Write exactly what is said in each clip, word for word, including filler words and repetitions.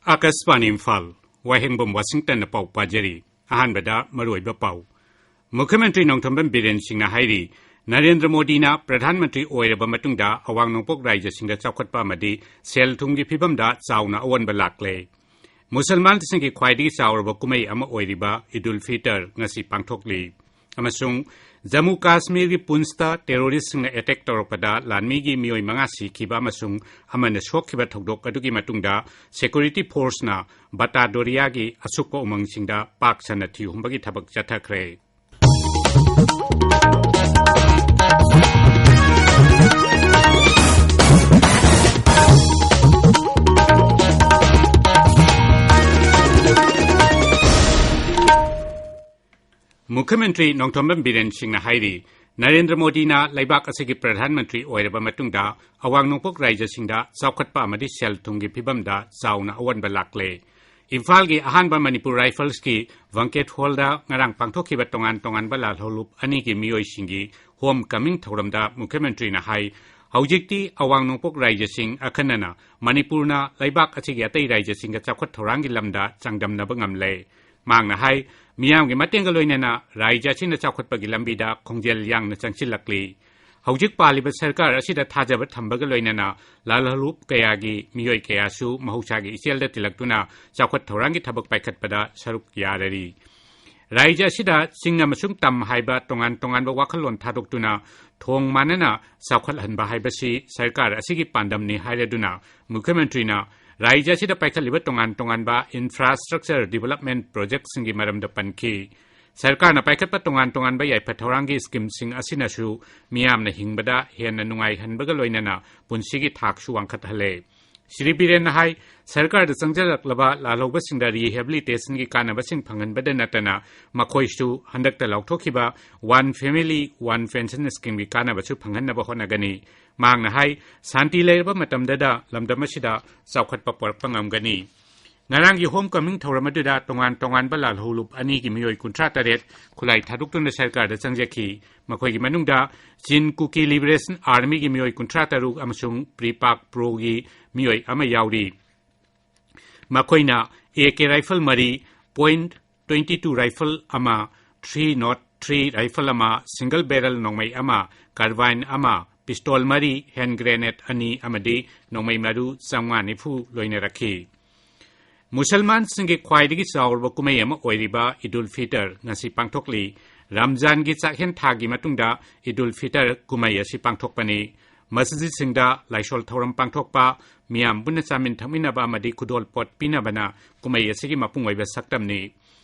ꯑꯥꯀꯥꯁꯕꯥꯅꯤ ꯏꯝꯐꯥꯜ, ꯋꯥꯍꯦꯡꯕꯝ ꯋꯥꯁꯤꯡꯇꯟꯅ ꯄꯥꯎ ꯄꯥꯖꯔꯤ꯫ ꯑꯍꯥꯟꯕꯗ ꯃꯔꯨꯑꯣꯏꯕ ꯄꯥꯎ꯫ ꯃꯨꯈ꯭ꯌ ꯃꯟꯇ꯭ꯔꯤ ꯅꯣꯡꯊꯣꯝꯕꯝ ꯕꯤꯔꯦꯟ ꯁꯤꯡꯅ ꯍꯥꯏꯔꯤ, ꯅꯔꯦꯟꯗ꯭ꯔ ꯃꯣꯗꯤꯅ ꯄ꯭ꯔꯙꯥꯟ ꯃꯟꯇ꯭ꯔꯤ ꯑꯣꯏꯔꯕ ꯃꯇꯨꯡꯗ ꯑꯋꯥꯡ ꯅꯣꯡꯄꯣꯛ ꯔꯥꯖ꯭ꯌꯁꯤꯡꯗ ꯆꯥꯎꯈꯠꯄ ꯑꯃꯗꯤ ꯁꯦꯜ ꯊꯨꯝꯒꯤ ꯐꯤꯕꯝꯗ ꯆꯥꯎꯅ ꯑꯑꯣꯟꯕ ꯂꯥꯛꯂꯦ꯫ ꯃꯨꯁꯜꯃꯥꯟꯁꯤꯡꯒꯤ ꯈ꯭ꯋꯥꯏꯗꯒꯤ ꯆꯥꯎꯔꯕ ꯀꯨꯝꯍꯩ ꯑꯃ ꯑꯣꯏꯔꯤꯕ ꯏꯗꯨꯜ ꯐꯤꯇꯔ ꯉꯁꯤ ꯄꯥꯡꯊꯣꯛꯂꯤ꯫ ꯑꯃꯁꯨꯡ ꯖꯝꯃꯨ ꯀꯥꯁꯃꯤꯔꯒꯤ ꯄꯨꯟꯁꯇ ꯇꯦꯔꯣꯔꯤꯁꯁꯤꯡꯅ ꯑꯦꯇꯦꯛ ꯇꯧꯔꯛꯄꯗ ꯂꯥꯟꯃꯤꯒꯤ ꯃꯤꯑꯣꯏ ꯃꯉꯥ ꯁꯤꯈꯤꯕ ꯑꯃꯁꯨꯡ ꯑꯃꯅ ꯁꯣꯛꯈꯤꯕ ꯊꯧꯗꯣꯛ ꯑꯗꯨꯒꯤ ꯃꯇꯨꯡꯗ ꯁꯦꯀ꯭ꯌꯨꯔꯤꯇꯤ ꯐꯣꯔꯁꯅ ꯕꯇꯥꯗꯣꯔꯤꯌꯥꯒꯤ ꯑꯁꯨꯛꯄ ꯎꯃꯪꯁꯤꯡꯗ ꯄꯥꯛ ꯁꯟꯅ ꯊꯤꯍꯨꯝꯕꯒꯤ ꯊꯕꯛ ꯆꯠꯊꯈ꯭ꯔꯦ꯫ ꯃꯨꯈ꯭ꯌ ꯃꯟꯇ꯭ꯔꯤ ꯅꯣꯡꯊꯣꯝꯕꯝ ꯕꯤꯔꯦꯟ ꯁꯤꯡꯅ ꯍꯥꯏꯔꯤ, ꯅꯔꯦꯟꯗ꯭ꯔ ꯃꯣꯗꯤꯅ ꯂꯩꯕꯥꯛ ꯑꯁꯤꯒꯤ ꯄ꯭ꯔꯙꯥꯟ ꯃꯟꯇ꯭ꯔꯤ ꯑꯣꯏꯔꯕ ꯃꯇꯨꯡꯗ ꯑꯋꯥꯡ ꯅꯣꯡꯄꯣꯛ ꯔꯥꯖ꯭ꯌꯁꯤꯡꯗ ꯆꯥꯎꯈꯠꯄ ꯑꯃꯗꯤ ꯁꯦꯜ ꯊꯨꯝꯒꯤ ꯐꯤꯕꯝꯗ ꯆꯥꯎꯅ ꯑꯑꯣꯟꯕ ꯂꯥꯛꯂꯦ꯫ ꯏꯝꯐꯥꯜꯒꯤ ꯑꯍꯥꯟꯕ ꯃꯅꯤꯄꯨꯔ ꯔꯥꯏꯐꯜꯁꯀꯤ ꯕꯦꯡꯀꯦꯠ ꯍꯣꯜꯗ ꯉꯔꯥꯡ ꯄꯥꯡꯊꯣꯛꯈꯤꯕ ꯇꯣꯉꯥꯟ ꯇꯣꯉꯥꯟꯕ ꯂꯥꯜꯍꯧꯂꯨꯞ ꯑꯅꯤꯒꯤ ꯃꯤꯑꯣꯏꯁꯤꯡꯒꯤ ꯍꯣꯝ ꯀꯃꯤꯡ ꯊꯧꯔꯝꯗ ꯃꯨꯈ꯭ꯌ ꯃꯟꯇ꯭ꯔꯤꯅ ꯍꯥꯏ, ꯍꯧꯖꯤꯛꯇꯤ ꯑꯋꯥꯡ ꯅꯣꯡꯄꯣꯛ ꯔꯥꯖ꯭ꯌꯁꯤꯡ, ꯑꯈꯟꯅꯅ ꯃꯅꯤꯄꯨꯔꯅ ꯂꯩꯕꯥꯛ ꯑꯁꯤꯒꯤ ꯑꯇꯩ ꯔꯥꯖ꯭ꯌꯁꯤꯡꯒ ꯆꯥꯎꯈꯠ ꯊꯧꯔꯥꯡꯒꯤ ꯂꯝꯗ ꯆꯥꯡꯗꯝꯅꯕ ꯉꯝꯂꯦ꯫ ꯃꯍꯥꯛꯅ ꯍꯥꯏ, ꯃꯤꯌꯥꯝꯒꯤ ꯃꯇꯦꯡꯒ ꯂꯣꯏꯅꯅ ꯔꯥꯖ꯭ꯌ ꯑꯁꯤꯅ ꯆꯥꯎꯈꯠꯄꯒꯤ ꯂꯝꯕꯤꯗ ꯈꯣꯡꯖꯦꯜ ꯌꯥꯡꯅ ꯆꯪꯁꯤꯜꯂꯛꯂꯤ꯫ ꯍꯧꯖꯤꯛ ꯄꯥꯜꯂꯤꯕ ꯁꯔꯀꯥꯔ ꯑꯁꯤꯗ ꯊꯥꯖꯕ ꯊꯝꯕꯒ ꯂꯣꯏꯅꯅ ꯂꯥꯜꯍꯧꯂꯨꯞ ꯀꯌꯥꯒꯤ ꯃꯤꯑꯣꯏ ꯀꯌꯥꯁꯨ ꯃꯍꯧꯁꯥꯒꯤ ꯏꯆꯦꯜꯗ ꯇꯤꯜꯂꯛꯇꯨꯅ ꯆꯥꯎꯈꯠ ꯊꯧꯔꯥꯡꯒꯤ ꯊꯕꯛ ꯄꯥꯏꯈꯠꯄꯗ ꯁꯔꯨꯛ ꯌꯥꯔꯔꯤ꯫ ꯔꯥꯖ꯭ꯌ ꯑꯁꯤꯗ ꯆꯤꯡ ꯑꯃꯁꯨꯡ ꯇꯝ ꯍꯥꯏꯕ ꯇꯣꯉꯥꯟ ꯇꯣꯉꯥꯟꯕ ꯋꯥꯈꯜꯂꯣꯟ ꯊꯥꯗꯣꯛꯇꯨꯅ ꯊꯣꯡ ꯃꯥꯟꯅꯅ ꯆꯥꯎꯈꯠꯍꯟꯕ ꯍꯥꯏꯕꯁꯤ ꯁꯔꯀꯥꯔ ꯑꯁꯤꯒꯤ ꯄꯥꯟꯗꯝꯅꯤ ꯍꯥꯏꯔꯗꯨꯅ ꯃꯨꯈ꯭ꯌ ꯃꯟꯇ꯭ꯔꯤꯅ ꯔꯥꯖ꯭ꯌ ꯑꯁꯤꯗ ꯄꯥꯏꯈꯠꯂꯤꯕ ꯇꯣꯉꯥꯟ ꯇꯣꯉꯥꯟꯕ ꯏꯟꯐ꯭ꯔꯥꯁ꯭ꯇ꯭ꯔꯛꯆꯔ ꯗꯤꯚꯦꯂꯞꯃꯦꯟꯠ ꯄ꯭ꯔꯣꯖꯦꯛꯠꯁꯤꯡꯒꯤ ꯃꯔꯝꯗ ꯄꯟꯈꯤ꯫ ꯁꯔꯀꯥꯔꯅ ꯄꯥꯏꯈꯠꯄ ꯇꯣꯉꯥꯟ ꯇꯣꯉꯥꯟꯕ ꯌꯥꯏꯐ ꯊꯧꯔꯥꯡꯒꯤ ꯁ꯭ꯀꯤꯝꯁꯤꯡ ꯑꯁꯤꯅꯁꯨ ꯃꯤꯌꯥꯝꯅ ꯍꯤꯡꯕꯗ ꯍꯦꯟꯅ ꯅꯨꯡꯉꯥꯏꯍꯟꯕꯒ ꯂꯣꯏꯅꯅ ꯄꯨꯟꯁꯤꯒꯤ ꯊꯥꯛꯁꯨ ꯋꯥꯡꯈꯠꯍꯜꯂꯦ꯫ ꯁ꯭ꯔꯤ ꯕꯤꯔꯦꯟꯅ ꯍꯥꯏ, ꯁꯔꯀꯥꯔꯗ ꯆꯪꯁꯤꯜꯂꯛꯂꯕ ꯂꯥꯜꯍꯧꯕꯁꯤꯡꯗ ꯔꯤꯍꯦꯕꯤꯂꯤꯇꯦꯁꯟꯒꯤ ꯀꯥꯟꯅꯕꯁꯤꯡ ꯐꯪꯍꯟꯕꯗ ꯅꯠꯇꯅ ꯃꯈꯣꯏꯁꯨ ꯍꯟꯗꯛꯇ ꯂꯥꯎꯊꯣꯛꯈꯤꯕ ꯋꯥꯟ ꯐꯦꯃꯤꯂꯤ ꯋꯥꯟ ꯄꯦꯟꯁꯟ ꯁ꯭ꯀꯤꯝꯒꯤ ꯀꯥꯟꯅꯕꯁꯨ ꯐꯪꯍꯟꯅꯕ ꯍꯣꯠꯅꯒꯅꯤ꯫ ꯃꯍꯥꯛꯅ ꯍꯥꯏ, ꯁꯥꯟꯇꯤ ꯂꯩꯔꯕ ꯃꯇꯝꯗꯗ ꯂꯝꯗꯝ ꯑꯁꯤꯗ ꯆꯥꯎꯈꯠꯄ ꯄꯨꯔꯛꯄ ꯉꯝꯒꯅꯤ꯫ ꯉꯔꯥꯡꯒꯤ ꯍꯣꯝ ꯀꯃꯤꯡ ꯊꯧꯔꯝ ꯑꯗꯨꯗ ꯇꯣꯉꯥꯟ ꯇꯣꯉꯥꯟꯕ ꯂꯥꯜꯍꯧꯂꯨꯞ ꯑꯅꯤꯒꯤ ꯃꯤꯑꯣꯏ ꯀꯨꯟꯊ꯭ꯔꯥ ꯇꯔꯦꯠ ꯈꯨꯠꯂꯥꯏ ꯊꯥꯗꯣꯛꯇꯨꯅ ꯁꯔꯀꯥꯔꯗ ꯆꯪꯖꯈꯤ꯫ ꯃꯈꯣꯏꯒꯤ ꯃꯅꯨꯡꯗ ꯆꯤꯟ ꯀꯨꯀꯤ ꯂꯤꯕꯔꯦꯁꯟ ꯑꯥꯔꯃꯤꯒꯤ ꯃꯤꯑꯣꯏ ꯀꯨꯟꯊ꯭ꯔꯥ ꯇꯔꯨꯛ ꯑꯃꯁꯨꯡ ꯄ꯭ꯔꯤꯄꯥꯛ ꯄ꯭ꯔꯣꯒꯤ ꯃꯤꯑꯣꯏ ꯑꯃ ꯌꯥꯎꯔꯤ꯫ ꯃꯈꯣꯏꯅ ꯑꯦ ꯀꯦ rifle ꯃꯔꯤ, point twenty two rifle ꯑꯃ, three nought three rifle ꯑꯃ, single barrel ꯅꯣꯡꯃꯩ ꯑꯃ, carbine ꯑꯃ, pistol ꯃꯔꯤ, hand grenade ꯑꯅꯤ ꯑꯃꯗꯤ ꯅꯣꯡꯃꯩ ꯃꯔꯨ ꯆꯥꯝꯃꯉꯥ ꯅꯤꯐꯨ ꯂꯣꯏꯅꯔꯛꯈꯤ꯫ ꯃꯨꯁꯜꯃꯥꯟꯁꯤꯡꯒꯤ ꯈ꯭ꯋꯥꯏꯗꯒꯤ ꯆꯥꯎꯔꯕ ꯀꯨꯝꯍꯩ ꯑꯃ ꯑꯣꯏꯔꯤꯕ ꯏꯗꯨꯜ ꯐꯤꯇꯔ ꯉꯁꯤ ꯄꯥꯡꯊꯣꯛꯂꯤ꯫ ꯔꯝꯖꯥꯟꯒꯤ ꯆꯥꯛꯍꯦꯟ ꯊꯥꯒꯤ ꯃꯇꯨꯡꯗ ꯏꯗꯨꯜ ꯐꯤꯇꯔ ꯀꯨꯝꯍꯩ ꯑꯁꯤ ꯄꯥꯡꯊꯣꯛꯄꯅꯤ꯫ ꯃꯁꯖꯤꯗꯁꯤꯡꯗ ꯂꯥꯏꯁꯣꯜ ꯊꯧꯔꯝ ꯄꯥꯡꯊꯣꯛꯄ, ꯃꯤꯌꯥꯝ ꯄꯨꯟꯅ ꯆꯥꯃꯤꯟ ꯊꯛꯃꯤꯟꯅꯕ ꯑꯃꯗꯤ ꯈꯨꯗꯣꯜ ꯄꯣꯠ ꯄꯤꯅꯕꯅ ꯀꯨꯝꯍꯩ ꯑꯁꯤꯒꯤ ꯃꯄꯨꯡ ꯑꯣꯏꯕ ꯁꯛꯇꯝꯅꯤ꯫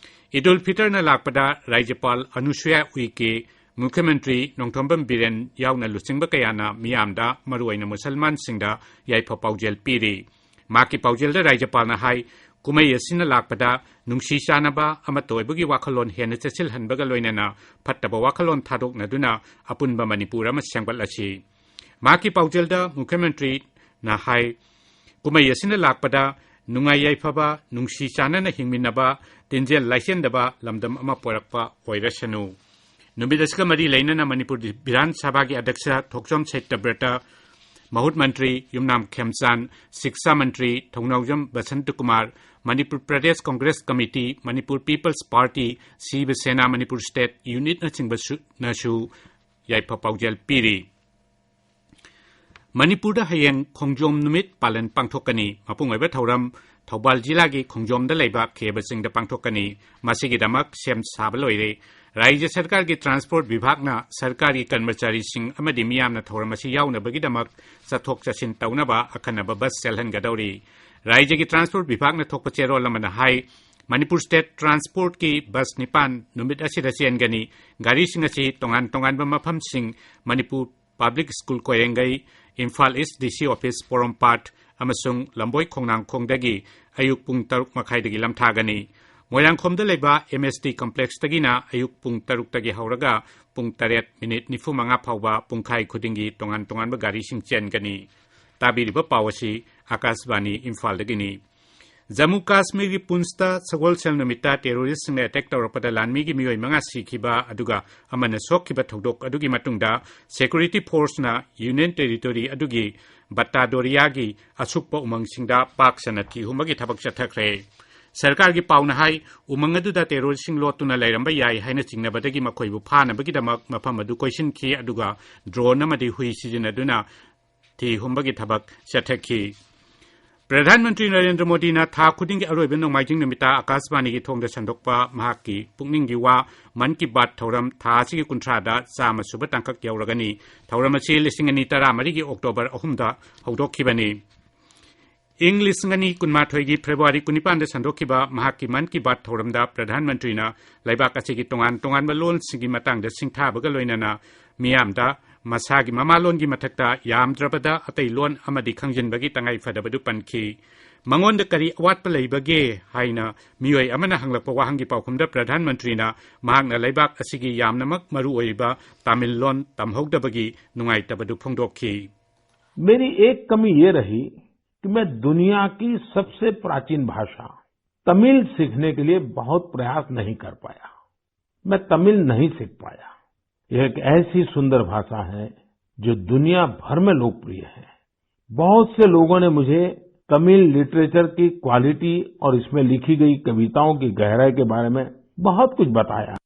ꯏꯗꯨꯜ ꯐꯤꯇꯔꯅ ꯂꯥꯛꯄꯗ ꯔꯥꯖ꯭ꯌꯄꯥꯜ ꯑꯅꯨꯁꯨꯌꯥ ꯎꯏꯀꯦ, ꯃꯨꯈ꯭ꯌꯃꯟꯇ꯭ꯔꯤ ꯅꯣꯡꯊꯣꯝꯕꯝ ꯕꯤꯔꯦꯟ ꯌꯥꯎꯅ ꯂꯨꯆꯤꯡꯕ ꯀꯌꯥꯅ ꯃꯤꯌꯥꯝꯗ, ꯃꯔꯨꯑꯣꯏꯅ ꯃꯨꯁꯜꯃꯥꯟꯁꯤꯡꯗ ꯌꯥꯏꯐ ꯄꯥꯎꯖꯦꯜ ꯄꯤꯔꯤ꯫ ꯃꯍꯥꯛꯀꯤ ꯄꯥꯎꯖꯦꯜꯗ ꯔꯥꯖ꯭ꯌꯄꯥꯜꯅ ꯍꯥꯏ, ꯀꯨꯝꯍꯩ ꯑꯁꯤꯅ ꯂꯥꯛꯄꯗ ꯅꯨꯡꯁꯤ ꯆꯥꯟꯅꯕ, ꯑꯃꯠꯇ ꯑꯣꯏꯕꯒꯤ ꯋꯥꯈꯜꯂꯣꯟ ꯍꯦꯟꯅ ꯆꯦꯠꯁꯤꯜꯍꯟꯕꯒ ꯂꯣꯏꯅꯅ ꯐꯠꯇꯕ ꯋꯥꯈꯜꯂꯣꯟ ꯊꯥꯗꯣꯛꯅꯗꯨꯅ ꯑꯄꯨꯟꯕ ꯃꯅꯤꯄꯨꯔ ꯑꯃ ꯁꯦꯝꯒꯠꯂꯁꯤ꯫ ꯃꯍꯥꯛꯀꯤ ꯄꯥꯎꯖꯦꯜꯗ ꯃꯨꯈ꯭ꯌꯃꯟꯇ꯭ꯔꯤꯅ ꯍꯥꯏ, ꯀꯨꯝꯍꯩ ꯑꯁꯤꯅ ꯂꯥꯛꯄꯗ ꯅꯨꯡꯉꯥꯏ ꯌꯥꯏꯐꯕ, ꯅꯨꯡꯁꯤ ꯆꯥꯟꯅꯅ ꯍꯤꯡꯃꯤꯟꯅꯕ, ꯇꯤꯟꯖꯦꯜ ꯂꯥꯏꯁꯦꯟꯗꯕ ꯂꯝꯗꯝ ꯑꯃ ꯄꯣꯔꯛꯄ ꯑꯣꯏꯔꯁꯅꯨ꯫ ꯅꯨꯃꯤꯠ ꯑꯁꯤꯒ ꯃꯔꯤ ꯂꯩꯅꯅ ꯃꯅꯤꯄꯨꯔ ꯕꯤꯙꯥꯟ ꯁꯚꯥꯒꯤ ꯑꯗ꯭ꯌꯛꯁ ꯊꯣꯛꯆꯣꯝ ꯁꯇ꯭ꯌꯕ꯭ꯔꯇ, ꯃꯍꯨꯠ ꯃꯟꯇ꯭ꯔꯤ ꯌꯨꯝꯅꯥꯝ ꯈꯦꯝꯆꯥꯟ, ꯁꯤꯛꯁꯥ ꯃꯟꯇ꯭ꯔꯤ Thounaojam Basanta Kumar, Manipur Pradesh Congress committee, Manipur peoples party, Shiv Sena Manipur state ꯌꯨꯅꯤꯠꯅꯆꯤꯡꯕꯁꯨ, ꯅꯁꯨ ꯌꯥꯏꯐ ꯄꯥꯎꯖꯦꯜ ꯄꯤꯔꯤ꯫ ꯃꯅꯤꯄꯨꯔꯗ ꯍꯌꯦꯡ ꯈꯣꯡꯖꯣꯝ ꯅꯨꯃꯤꯠ ꯄꯥꯂꯟ ꯄꯥꯡꯊꯣꯛꯀꯅꯤ꯫ ꯃꯄꯨꯡ ꯑꯣꯏꯕ ꯊꯧꯔꯝ ꯊꯧꯕꯥꯜ ꯖꯤꯂꯥꯒꯤ ꯈꯣꯡꯖꯣꯝꯗ ꯂꯩꯕ ꯈꯦꯕ ꯆꯤꯡꯗ ꯄꯥꯡꯊꯣꯛꯀꯅꯤ꯫ ꯃꯁꯤꯒꯤꯗꯃꯛ ꯁꯦꯝ ꯁꯥꯕ ꯂꯣꯏꯔꯦ꯫ ꯔꯥꯖ꯭ꯌ ꯁꯔꯀꯥꯔꯒꯤ ꯇ꯭ꯔꯥꯟꯁꯄꯣꯔꯠ ꯕꯤꯚꯥꯒꯅ ꯁꯔꯀꯥꯔꯒꯤ ꯀꯔꯃꯆꯥꯔꯤꯁꯤꯡ ꯑꯃꯗꯤ ꯃꯤꯌꯥꯝꯅ ꯊꯧꯔꯝ ꯑꯁꯤ ꯌꯥꯎꯅꯕꯒꯤꯗꯃꯛ ꯆꯠꯊꯣꯛ ꯆꯠꯁꯤꯟ ꯇꯧꯅꯕ ꯑꯈꯟꯅꯕ ꯕꯁ ꯆꯦꯜꯍꯟꯒꯗꯧꯔꯤ꯫ ꯔꯥꯖ꯭ꯌꯒꯤ ꯇ꯭ꯔꯥꯟꯁꯄꯣꯔꯠ ꯕꯤꯚꯥꯒꯅ ꯊꯣꯛꯄ ꯆꯦꯔꯣꯜ ꯑꯃꯅ ꯍꯥꯏ, ꯃꯅꯤꯄꯨꯔ ꯁ꯭ꯇꯦꯠ ꯇ꯭ꯔꯥꯟꯁꯄꯣꯔꯠꯀꯤ ꯕꯁ ꯅꯤꯄꯥꯟ ꯅꯨꯃꯤꯠ ꯑꯁꯤꯗ ꯆꯦꯟꯒꯅꯤ꯫ ꯒꯥꯔꯤꯁꯤꯡ ꯑꯁꯤ ꯇꯣꯉꯥꯟ ꯇꯣꯉꯥꯟꯕ ꯃꯐꯝꯁꯤꯡ, ꯃꯅꯤꯄꯨꯔ ꯄꯕ꯭ꯂꯤꯛ ꯁ꯭ꯀꯨꯜ ꯀꯣꯏꯔꯦꯡꯒꯩ, ꯏꯝꯐꯥꯜ ꯏꯁ ꯗꯤ ꯁꯤ ꯑꯣꯐꯤꯁ ꯄꯣꯔꯣꯝꯄꯥꯠ ꯑꯃꯁꯨꯡ ꯂꯝꯕꯣꯏ ꯈꯣꯡꯅꯥꯡꯈꯣꯡꯗꯒꯤ ꯑꯌꯨꯛ ꯄꯨꯡ ꯇꯔꯨꯛ ꯃꯈꯥꯏꯗꯒꯤ ꯂꯝꯊꯥꯒꯅꯤ꯫ ꯃꯣꯏꯔꯥꯡꯈꯣꯝꯗ ꯂꯩꯕ ꯑꯦꯝ ꯑꯦꯁ ꯇꯤ ꯀꯝꯄ꯭ꯂꯦꯛꯁꯇꯒꯤꯅ ꯑꯌꯨꯛ ꯄꯨꯡ ꯇꯔꯨꯛꯇꯒꯤ ꯍꯧꯔꯒ ꯄꯨꯡ ꯇꯔꯦꯠ ꯃꯤꯅꯤꯠ ꯅꯤꯐꯨ ꯃꯉꯥ ꯐꯥꯎꯕ ꯄꯨꯡꯈꯥꯏ ꯈꯨꯗꯤꯡꯒꯤ ꯇꯣꯉꯥꯟ ꯇꯣꯉꯥꯟꯕ ꯒꯥꯔꯤꯁꯤꯡ ꯆꯦꯟꯒꯅꯤ꯫ ꯇꯥꯕꯤꯔꯤꯕ ꯄꯥꯎ ꯑꯁꯤ ꯑꯥꯀꯥꯁꯕꯥꯅꯤ ꯏꯝꯐꯥꯜꯗꯒꯤꯅꯤ꯫ ꯖꯝꯃꯨ ꯀꯥꯁꯃꯤꯔꯒꯤ ꯄꯨꯟꯁꯇ ꯁꯒꯣꯜꯁꯦꯜ ꯅꯨꯃꯤꯠꯇ ꯇꯦꯔꯣꯔꯤꯁꯁꯤꯡꯅ ꯑꯦꯇꯦꯛ ꯇꯧꯔꯛꯄꯗ ꯂꯥꯟꯃꯤꯒꯤ ꯃꯤꯑꯣꯏ ꯃꯉꯥ ꯁꯤꯈꯤꯕ ꯑꯗꯨꯒ ꯑꯃꯅ ꯁꯣꯛꯈꯤꯕ ꯊꯧꯗꯣꯛ ꯑꯗꯨꯒꯤ ꯃꯇꯨꯡꯗ ꯁꯦꯀ꯭ꯌꯨꯔꯤꯇꯤ ꯐꯣꯔꯁꯅ ꯌꯨꯅꯤꯌꯟ ꯇꯦꯔꯤꯇꯣꯔꯤ ꯑꯗꯨꯒꯤ ꯕꯠꯇꯥꯗꯣꯔꯤꯌꯥꯒꯤ ꯑꯁꯨꯛꯄ ꯎꯃꯪꯁꯤꯡꯗ ꯄꯥꯛ ꯁꯟꯅ ꯊꯤ ꯍꯨꯝꯕꯒꯤ ꯊꯕꯛ ꯆꯠꯊꯈ꯭ꯔꯦ꯫ ꯁꯔꯀꯥꯔꯒꯤ ꯄꯥꯎꯅ ꯍꯥꯏ, ꯎꯃꯪ ꯑꯗꯨꯗ ꯇꯦꯔꯣꯔꯤꯁꯁꯤꯡ ꯂꯣꯠꯇꯨꯅ ꯂꯩꯔꯝꯕ ꯌꯥꯏ ꯍꯥꯏꯅ ꯆꯤꯡꯅꯕꯗꯒꯤ ꯃꯈꯣꯏꯕꯨ ꯐꯥꯅꯕꯒꯤꯗꯃꯛ ꯃꯐꯝ ꯑꯗꯨ ꯀꯣꯏꯁꯤꯟꯈꯤ, ꯑꯗꯨꯒ ꯗ꯭ꯔꯣꯟ ꯑꯃꯗꯤ ꯍꯨꯏ ꯁꯤꯖꯤꯟꯅꯗꯨꯅ ꯊꯤ ꯍꯨꯝꯕꯒꯤ ꯊꯕꯛ ꯆꯠꯊꯈꯤ꯫ ꯄ꯭ꯔꯙꯥꯟ ꯃꯟꯇ꯭ꯔꯤ ꯅꯔꯦꯟꯗ꯭ꯔ ꯃꯣꯗꯤꯅ ꯊꯥ ꯈꯨꯗꯤꯡꯒꯤ ꯑꯔꯣꯏꯕ ꯅꯣꯡꯃꯥꯏꯖꯤꯡ ꯅꯨꯃꯤꯠꯇ ꯑꯀꯥꯁꯕꯥꯅꯤꯒꯤ ꯊꯣꯡꯗ ꯁꯟꯗꯣꯛꯄ ꯃꯍꯥꯛꯀꯤ ꯄꯨꯛꯅꯤꯡꯒꯤ ꯋꯥ ꯃꯟ ꯀꯤ ꯕꯥꯠ ꯊꯧꯔꯝ ꯊꯥ ꯑꯁꯤꯒꯤ ꯀꯨꯟꯊ꯭ꯔꯥꯗ ꯆꯥꯝꯃ ꯁꯨꯕ ꯇꯥꯡꯀꯛ ꯌꯧꯔꯒꯅꯤ꯫ ꯊꯧꯔꯝ ꯑꯁꯤ ꯂꯤꯁꯤꯡ ꯑꯅꯤ ꯇꯔꯥꯃꯔꯤꯒꯤ ꯑꯣꯛꯇꯣꯕꯔ ꯑꯍꯨꯝꯗ ꯍꯧꯗꯣꯛꯈꯤꯕꯅꯤ꯫ ꯏꯪ ꯂꯤꯁꯤꯡ ꯑꯅꯤ ꯀꯨꯟꯃꯥꯊꯣꯏꯒꯤ ꯐꯦꯕ꯭ꯔꯨꯋꯥꯔꯤ ꯀꯨꯟꯅꯤꯄꯥꯟꯗ ꯁꯟꯗꯣꯛꯈꯤꯕ ꯃꯍꯥꯛꯀꯤ ꯃꯟ ꯀꯤ ꯕꯥꯠ ꯊꯧꯔꯝꯗ ꯄ꯭ꯔꯙꯥꯟ ꯃꯟꯇ꯭ꯔꯤꯅ ꯂꯩꯕꯥꯛ ꯑꯁꯤꯒꯤ ꯇꯣꯉꯥꯟ ꯇꯣꯉꯥꯟꯕ ꯂꯣꯟꯁꯤꯡꯒꯤ ꯃꯇꯥꯡꯗ ꯁꯤꯡꯊꯥꯕꯒ ꯂꯣꯏꯅꯅ ꯃꯤꯌꯥꯝꯗ ꯃꯁꯥꯒꯤ ꯃꯃꯥꯂꯣꯟꯒꯤ ꯃꯊꯛꯇ ꯌꯥꯝꯗ꯭ꯔꯕꯗ ꯑꯇꯩ ꯂꯣꯟ ꯑꯃꯗꯤ ꯈꯪꯖꯤꯟꯕꯒꯤ ꯇꯉꯥꯏ ꯐꯗꯕꯗꯨ ꯄꯟꯈꯤ꯫ ꯃꯉꯣꯟꯗ ꯀꯔꯤ ꯑꯋꯥꯠꯄ ꯂꯩꯕꯒꯦ ꯍꯥꯏꯅ ꯃꯤꯑꯣꯏ ꯑꯃꯅ ꯍꯪꯂꯛꯄ ꯋꯥꯍꯪꯒꯤ ꯄꯥꯎꯈꯨꯝꯗ ꯄ꯭ꯔꯙꯥꯟ ꯃꯟꯇ꯭ꯔꯤꯅ ꯃꯍꯥꯛꯅ ꯂꯩꯕꯥꯛ ꯑꯁꯤꯒꯤ ꯌꯥꯝꯅꯃꯛ ꯃꯔꯨ ꯑꯣꯏꯔꯤꯕ ꯇꯥꯃꯤꯜ ꯂꯣꯟ ꯇꯝꯍꯧꯗꯕꯒꯤ ꯅꯨꯡꯉꯥꯏꯇꯕꯗꯨ ꯐꯣꯡꯗꯣꯛꯈꯤ꯫ मेरी एक कमी ये रही कि मैं दुनिया की सबसे प्राचीन भाषा तमिल सीखने के लिए बहुत प्रयास नहीं कर पाया। मैं तमिल नहीं सीख पाया। यह एक ऐसी सुंदर भाषा है जो दुनिया भर में लोकप्रिय है। बहुत से लोगों ने मुझे तमिल लिटरेचर की क्वालिटी और इसमें लिखी गई कविताओं की गहराई के बारे में बहुत कुछ बताया।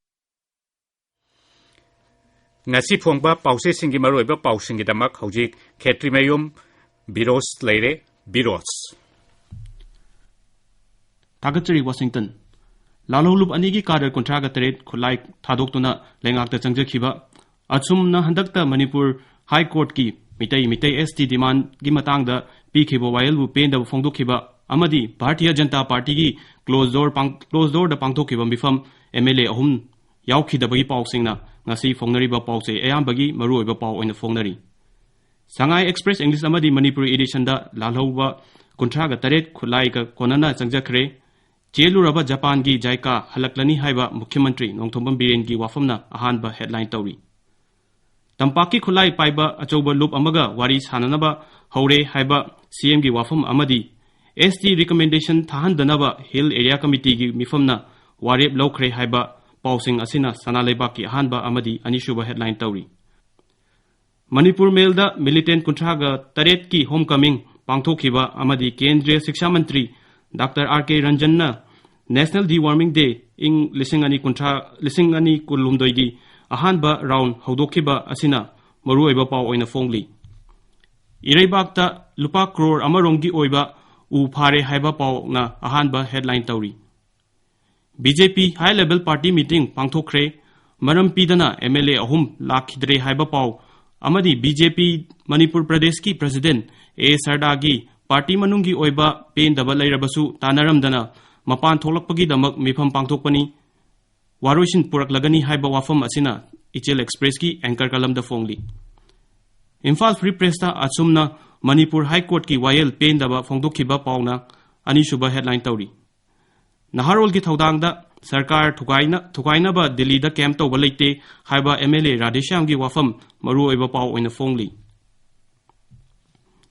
ꯉꯁꯤ ꯐꯣꯡꯕ ꯄꯥꯎꯆꯦꯁꯤꯡꯒꯤ ꯃꯔꯨꯑꯣꯏꯕ ꯄꯥꯎꯁꯤꯡꯒꯤꯗꯃꯛ ꯍꯧꯖꯤꯛ ꯈꯦꯇ꯭ꯔꯤꯃꯌꯨꯝ ꯕꯤꯔꯣꯁ ꯂꯩꯔꯦ꯫ ꯕꯤꯔꯣꯁ꯫ ꯊꯥꯒꯠꯆꯔꯤ ꯋꯥꯁꯤꯡꯇꯟ꯫ ꯂꯥꯜꯍꯧꯂꯨꯞ ꯑꯅꯤꯒꯤ ꯀꯥꯗꯔ ꯀꯨꯟꯊ꯭ꯔꯥꯒ ꯇꯔꯦꯠ ꯈꯨꯠꯂꯥꯏ ꯊꯥꯗꯣꯛꯇꯨꯅ ꯂꯩꯉꯥꯛꯇ ꯆꯪꯖꯈꯤꯕ ꯑꯁꯨꯝꯅ ꯍꯟꯗꯛꯇ ꯃꯅꯤꯄꯨꯔ ꯍꯥꯏ ꯀꯣꯔꯠꯀꯤ ꯃꯤꯇꯩ ꯃꯤꯇꯩ ꯑꯦꯁ ꯇꯤ ꯗꯤꯃꯥꯟꯒꯤ ꯃꯇꯥꯡꯗ ꯄꯤꯈꯤꯕ ꯋꯥꯌꯦꯜꯕꯨ ꯄꯦꯟꯗꯕ ꯐꯣꯡꯗꯣꯛꯈꯤꯕ ꯑꯃꯗꯤ ꯚꯥꯔꯇꯤꯌ ꯖꯅꯇꯥ ꯄꯥꯔꯇꯤꯒꯤ ꯀ꯭ꯂꯣꯖ ꯗꯣꯔ ꯄꯥꯡ-, ꯀ꯭ꯂꯣꯖ ꯗꯣꯔꯗ ꯄꯥꯡꯊꯣꯛꯈꯤꯕ ꯃꯤꯐꯝ ꯑꯦꯝ ꯑꯦꯜ ꯑꯦ ꯑꯍꯨꯝ ꯌꯥꯎꯈꯤꯗꯕꯒꯤ ꯄꯥꯎꯁꯤꯡꯅ ꯉꯁꯤ ꯐꯣꯡꯅꯔꯤꯕ ꯄꯥꯎꯆꯦ ꯑꯌꯥꯝꯕꯒꯤ ꯃꯔꯨꯑꯣꯏꯕ ꯄꯥꯎ ꯑꯣꯏꯅ ꯐꯣꯡꯅꯔꯤ꯫ ꯁꯉꯥꯏ ꯑꯦꯛꯁꯄ꯭ꯔꯦꯁ ꯏꯪꯂꯤꯁ ꯑꯃꯗꯤ ꯃꯅꯤꯄꯨꯔꯤ ꯏꯗꯤꯁꯟꯗ ꯂꯥꯜꯍꯧꯕ ꯀꯨꯟꯊ꯭ꯔꯥꯒ ꯇꯔꯦꯠ ꯈꯨꯠꯂꯥꯏꯒ ꯀꯣꯟꯅꯅ ꯆꯪꯖꯈ꯭ꯔꯦ꯫ ꯆꯦꯜꯂꯨꯔꯕ ꯖꯄꯥꯟꯒꯤ ꯖꯥꯏꯀꯥ ꯍꯜꯂꯛꯂꯅꯤ ꯍꯥꯏꯕ ꯃꯨꯈ꯭ꯌ ꯃꯟꯇ꯭ꯔꯤ ꯅꯣꯡꯊꯣꯝꯕꯝ ꯕꯤꯔꯦꯟꯒꯤ ꯋꯥꯐꯝꯅ ꯑꯍꯥꯟꯕ ꯍꯦꯗꯂꯥꯏꯟ ꯇꯧꯔꯤ꯫ ꯇꯝꯄꯥꯛꯀꯤ ꯈꯨꯠꯂꯥꯏ ꯄꯥꯏꯕ ꯑꯆꯧꯕ ꯂꯨꯞ ꯑꯃꯒ ꯋꯥꯔꯤ ꯁꯥꯟꯅꯅꯕ ꯍꯧꯔꯦ ꯍꯥꯏꯕ ꯁꯤ ꯑꯦꯝꯒꯤ ꯋꯥꯐꯝ ꯑꯃꯗꯤ ꯑꯦꯁ ꯇꯤ recommendation ꯊꯥꯍꯟꯗꯅꯕ Hill Area Committeeꯒꯤ ꯃꯤꯐꯝꯅ ꯋꯥꯔꯦꯞ ꯂꯧꯈ꯭ꯔꯦ ꯍꯥꯏꯕ ꯄꯥꯎꯁꯤꯡ ꯑꯁꯤꯅ ꯁꯅꯥ ꯂꯩꯕꯥꯛꯀꯤ ꯑꯍꯥꯟꯕ ꯑꯃꯗꯤ ꯑꯅꯤꯁꯨꯕ headline ꯇꯧꯔꯤ꯫ ꯃꯅꯤꯄꯨꯔ ꯃꯦꯜꯗ militant ꯀꯨꯟꯊ꯭ꯔꯥꯒ ꯇꯔꯦꯠꯀꯤ homecoming ꯄꯥꯡꯊꯣꯛꯈꯤꯕ ꯑꯃꯗꯤ ꯀꯦꯟꯗ꯭ꯔꯤꯌ ꯁꯤꯛꯁꯥ ꯃꯟꯇ꯭ꯔꯤ ꯗꯥꯛꯇꯔ ꯑꯥꯔ ꯀꯦ ꯔꯟꯖꯟꯅ National Deworming Day ꯏꯪ ꯂꯤꯁꯤꯡ ꯑꯅꯤ ꯀꯨꯟꯊ꯭ꯔꯥ, ꯂꯤꯁꯤꯡ ꯑꯅꯤ ꯀꯨꯟꯍꯨꯝꯗꯣꯏꯒꯤ ꯑꯍꯥꯟꯕ round ꯍꯧꯗꯣꯛꯈꯤꯕ ꯑꯁꯤꯅ ꯃꯔꯨꯑꯣꯏꯕ ꯄꯥꯎ ꯑꯣꯏꯅ ꯐꯣꯡꯂꯤ꯫ ꯏꯔꯩꯕꯥꯛꯇ ꯂꯨꯄꯥ ꯀ꯭ꯔꯣꯔ ꯑꯃꯔꯣꯝꯒꯤ ꯑꯣꯏꯕ ꯎ ꯐꯥꯔꯦ ꯍꯥꯏꯕ ꯄꯥꯎꯅ ꯑꯍꯥꯟꯕ headline ꯇꯧꯔꯤ꯫ ꯕꯤ ꯖꯦ ꯄꯤ high level party meeting ꯄꯥꯡꯊꯣꯛꯈ꯭ꯔꯦ꯫ ꯃꯔꯝ ꯄꯤꯗꯅ ꯑꯦꯝ ꯑꯦꯜ ꯑꯦ ꯑꯍꯨꯝ ꯂꯥꯛꯈꯤꯗ꯭ꯔꯦ ꯍꯥꯏꯕ ꯄꯥꯎ ꯑꯃꯗꯤ ꯕꯤ ꯖꯦ ꯄꯤ ꯃꯅꯤꯄꯨꯔ ꯄ꯭ꯔꯗꯦꯁꯀꯤ president ꯑꯦ ꯁꯔꯗꯥꯒꯤ party ꯃꯅꯨꯡꯒꯤ ꯑꯣꯏꯕ ꯄꯦꯟꯗꯕ ꯂꯩꯔꯕꯁꯨ ꯇꯥꯟꯅꯔꯝꯗꯅ ꯃꯄꯥꯟ ꯊꯣꯛꯂꯛꯄꯒꯤꯗꯃꯛ ꯃꯤꯐꯝ ꯄꯥꯡꯊꯣꯛꯄꯅꯤ꯫ ꯋꯥꯔꯣꯏꯁꯤꯟ ꯄꯨꯔꯛꯂꯒꯅꯤ ꯍꯥꯏꯕ ꯋꯥꯐꯝ ꯑꯁꯤꯅ ꯏꯆꯦꯜ Expressꯀꯤ anchor columnꯗ ꯐꯣꯡꯂꯤ꯫ ꯏꯝꯐꯥꯜ Free Pressꯇ ꯑꯁꯨꯝꯅ ꯃꯅꯤꯄꯨꯔ High Courtꯀꯤ ꯋꯥꯌꯦꯜ ꯄꯦꯟꯗꯕ ꯐꯣꯡꯗꯣꯛꯈꯤꯕ ꯄꯥꯎꯅ ꯑꯅꯤꯁꯨꯕ headline ꯇꯧꯔꯤ꯫ ꯅꯍꯥꯔꯣꯜꯒꯤ ꯊꯧꯗꯥꯡꯗ ꯁꯔꯀꯥꯔ ꯊꯨꯒꯥꯏꯅ-, ꯊꯨꯒꯥꯏꯅꯕ ꯗꯤꯜꯂꯤꯗ camp ꯇꯧꯕ ꯂꯩꯇꯦ ꯍꯥꯏꯕ ꯑꯦꯝ ꯑꯦꯜ ꯑꯦ ꯔꯥꯙꯦꯁ꯭ꯌꯥꯝꯒꯤ ꯋꯥꯐꯝ ꯃꯔꯨꯑꯣꯏꯕ ꯄꯥꯎ ꯑꯣꯏꯅ ꯐꯣꯡꯂꯤ꯫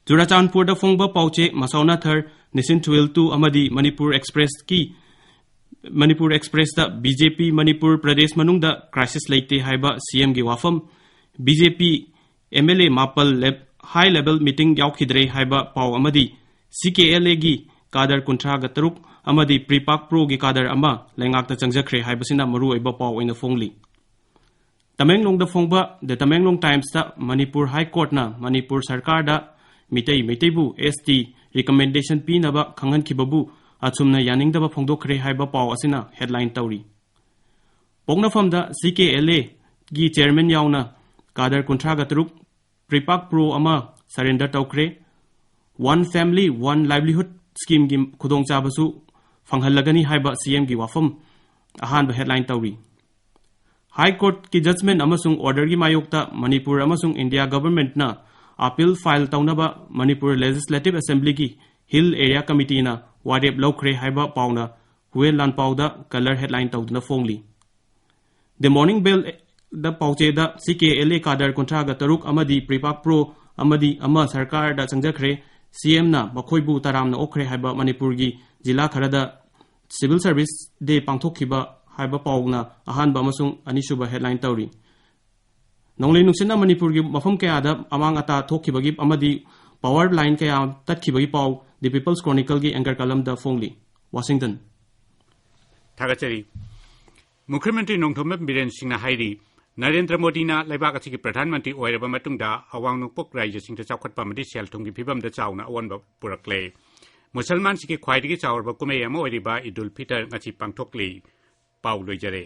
ꯆꯨꯔꯥꯆꯥꯟꯄꯨꯔꯗ ꯐꯣꯡꯕ ꯄꯥꯎꯆꯦ ꯃꯁꯥꯎꯅꯥꯊꯔ, ꯅꯤꯁꯤꯟ ꯊꯨꯋꯦꯜ ꯇꯨ ꯑꯃꯗꯤ ꯃꯅꯤꯄꯨꯔ Expressꯀꯤ, ꯃꯅꯤꯄꯨꯔ Expressꯇ ꯕꯤ ꯖꯦ ꯄꯤ ꯃꯅꯤꯄꯨꯔ ꯄ꯭ꯔꯗꯦꯁ ꯃꯅꯨꯡꯗ crisis ꯂꯩꯇꯦ ꯍꯥꯏꯕ ꯁꯤ ꯑꯦꯝꯒꯤ ꯋꯥꯐꯝ, B J P M L A ꯃꯥꯄꯜ ꯂꯦꯞ-, high level meeting ꯌꯥꯎꯈꯤꯗ꯭ꯔꯦ ꯍꯥꯏꯕ ꯄꯥꯎ ꯑꯃꯗꯤ ꯁꯤ ꯀꯦ ꯑꯦꯜ ꯑꯦꯒꯤ cadre ꯀꯨꯟꯊ꯭ꯔꯥꯒ ꯇꯔꯨꯛ ꯑꯃꯗꯤ PREPAK Proꯒꯤ cadre ꯑꯃ ꯂꯩꯉꯥꯛꯇ ꯆꯪꯖꯈ꯭ꯔꯦ ꯍꯥꯏꯕꯁꯤꯅ ꯃꯔꯨꯑꯣꯏꯕ ꯄꯥꯎ ꯑꯣꯏꯅ ꯐꯣꯡꯂꯤ꯫ ꯇꯃꯦꯡꯂꯣꯡꯗ ꯐꯣꯡꯕ The Tamenglong Timesꯇ ꯃꯅꯤꯄꯨꯔ High Courtꯅ ꯃꯅꯤꯄꯨꯔ ꯁꯔꯀꯥꯔꯗ ꯃꯤꯇꯩ ꯃꯩꯇꯩꯕꯨ ꯑꯦꯁ ꯇꯤ recommendation ꯄꯤꯅꯕ ꯈꯪꯍꯟꯈꯤꯕꯕꯨ ꯑꯁꯨꯝꯅ ꯌꯥꯅꯤꯡꯗꯕ ꯐꯣꯡꯗꯣꯛꯈ꯭ꯔꯦ ꯍꯥꯏꯕ ꯄꯥꯎ ꯑꯁꯤꯅ headline ꯇꯧꯔꯤ꯫ ꯄꯣꯛꯅꯐꯝꯗ ꯁꯤ ꯀꯦ ꯑꯦꯜ ꯑꯦꯒꯤ chairman ꯌꯥꯎꯅ cadre ꯀꯨꯟꯊ꯭ꯔꯥꯒ ꯇꯔꯨꯛ, PREPAK Pro ꯑꯃ surrender ꯇꯧꯈ꯭ꯔꯦ꯫ One Family, One Livelihood schemeꯒꯤ ꯈꯨꯗꯣꯡꯆꯥꯕꯁꯨ ꯐꯪꯍꯜꯂꯒꯅꯤ ꯍꯥꯏꯕ ꯁꯤ ꯑꯦꯝꯒꯤ ꯋꯥꯐꯝ ꯑꯍꯥꯟꯕ headline ꯇꯧꯔꯤ꯫ High Courtꯀꯤ judgment ꯑꯃꯁꯨꯡ orderꯒꯤ ꯃꯥꯌꯣꯛꯇ ꯃꯅꯤꯄꯨꯔ ꯑꯃꯁꯨꯡ India governmentꯅ appeal file ꯇꯧꯅꯕ ꯃꯅꯤꯄꯨꯔ Legislative Assemblyꯒꯤ Hill Area Committeeꯅ ꯋꯥꯔꯦꯞ ꯂꯧꯈ꯭ꯔꯦ ꯍꯥꯏꯕ ꯄꯥꯎꯅ ꯍꯨꯋꯦꯟ ꯂꯥꯟꯄꯥꯎꯗ colour headline ꯇꯧꯗꯨꯅ ꯐꯣꯡꯂꯤ꯫ The Morning Bellꯗ ꯄꯥꯎꯆꯦꯗ ꯁꯤ ꯀꯦ ꯑꯦꯜ ꯑꯦ cadre ꯀꯨꯟꯊ꯭ꯔꯥꯒ ꯇꯔꯨꯛ ꯑꯃꯗꯤ PREPAK Pro ꯑꯃꯗꯤ ꯑꯃ ꯁꯔꯀꯥꯔꯗ ꯆꯪꯖꯈ꯭ꯔꯦ꯫ ꯁꯤ ꯑꯦꯝꯅ ꯃꯈꯣꯏꯕꯨ ꯇꯔꯥꯝꯅ ꯑꯣꯛꯈ꯭ꯔꯦ ꯍꯥꯏꯕ ꯃꯅꯤꯄꯨꯔꯒꯤ ꯖꯤꯂꯥ ꯈꯔꯗ Civil Service Day ꯄꯥꯡꯊꯣꯛꯈꯤꯕ ꯍꯥꯏꯕ ꯄꯥꯎꯅ ꯑꯍꯥꯟꯕ ꯑꯃꯁꯨꯡ ꯑꯅꯤꯁꯨꯕ headline ꯇꯧꯔꯤ꯫ ꯅꯣꯡꯂꯩ ꯅꯨꯡꯁꯤꯠꯅ ꯃꯅꯤꯄꯨꯔꯒꯤ ꯃꯐꯝ ꯀꯌꯥꯗ ꯑꯃꯥꯡ ꯑꯇꯥ ꯊꯣꯛꯈꯤꯕꯒꯤ ꯑꯃꯗꯤ power line ꯀꯌꯥ ꯇꯠꯈꯤꯕꯒꯤ ꯄꯥꯎ The People's Chronicleꯒꯤ anchor columnꯗ ꯐꯣꯡꯂꯤ꯫ ꯋꯥꯁꯤꯡꯇꯟ꯫ ꯊꯥꯒꯠꯆꯔꯤ꯫ ꯃꯨꯈ꯭ꯌ ꯃꯟꯇ꯭ꯔꯤ ꯅꯣꯡꯊꯣꯝꯕꯝ ꯕꯤꯔꯦꯟ ꯁꯤꯡꯅ ꯍꯥꯏꯔꯤ, ꯅꯔꯦꯟꯗ꯭ꯔ ꯃꯣꯗꯤꯅ ꯂꯩꯕꯥꯛ ꯑꯁꯤꯒꯤ ꯄ꯭ꯔꯙꯥꯟ ꯃꯟꯇ꯭ꯔꯤ ꯑꯣꯏꯔꯕ ꯃꯇꯨꯡꯗ ꯑꯋꯥꯡ ꯅꯣꯡꯄꯣꯛ ꯔꯥꯖ꯭ꯌꯁꯤꯡꯗ ꯆꯥꯎꯈꯠꯄ ꯑꯃꯗꯤ ꯁꯦꯜ ꯊꯨꯝꯒꯤ ꯐꯤꯕꯝꯗ ꯆꯥꯎꯅ ꯑꯑꯣꯟꯕ ꯄꯨꯔꯛꯂꯦ꯫ ꯃꯨꯁꯜꯃꯥꯟꯁꯤꯡꯒꯤ ꯈ꯭ꯋꯥꯏꯗꯒꯤ ꯆꯥꯎꯔꯕ ꯀꯨꯝꯍꯩ ꯑꯃ ꯑꯣꯏꯔꯤꯕ ꯏꯗ ꯎꯜ ꯐꯤꯇꯔ ꯉꯁꯤ ꯄꯥꯡꯊꯣꯛꯂꯤ꯫ ꯄꯥꯎ ꯂꯣꯏꯖꯔꯦ꯫